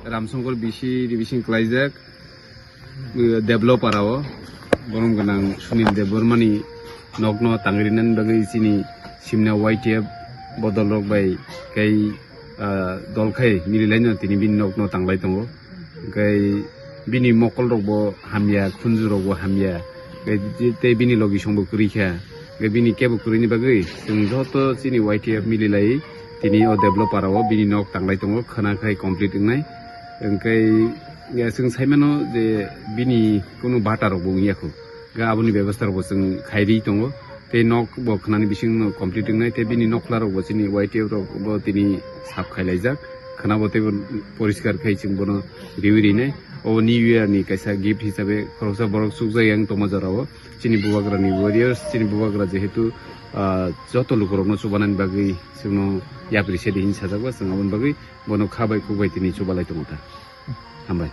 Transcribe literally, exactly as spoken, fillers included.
Ramsongkor bisi revision klaijak, eh, developer o, borom gwnang Sunil Debbarmani nokno tangrinani bagwi chini simna Y T F bodol rok bai kai, ah, dol khai mililaino tini bini nokno tanglai tongo. Hwnkhe bini mokol rok bo hamya, khunju rok bo hamya. Hwnkhe tei bini logisong bo kwrwi kha. Hwnkhe bini kebo kwrwini bagwi chwng joto chini Y T F mililai tini o developer o bini nok tanglai tongo, khwna khai complete wngnai. Hwnkhe ya chwng saimano je bini kunu bata rok bo wngya khu. Ga aboni bebostha rok bo chwng khairi tongo. Tei nok bo khwnani bising no complete wngnai, tei bini nokhla rok bo chini Y T F rok bo tini sap khailaijak. Khwna bo teibo poriskar khai chwng bono riwi rinai. O New Year ni kaisa gift hisabe khoroksa borok chukjak yang tongma jorao. Chini bubagra ni warriors, chini bubagra jehetu, ah, joto lukurokno chubanani bagwi chwngno yapri sedi hin sajak ba, chwng aboni bagwi bono kha bai kuk bai tini chubalai tongo ta. Hambai.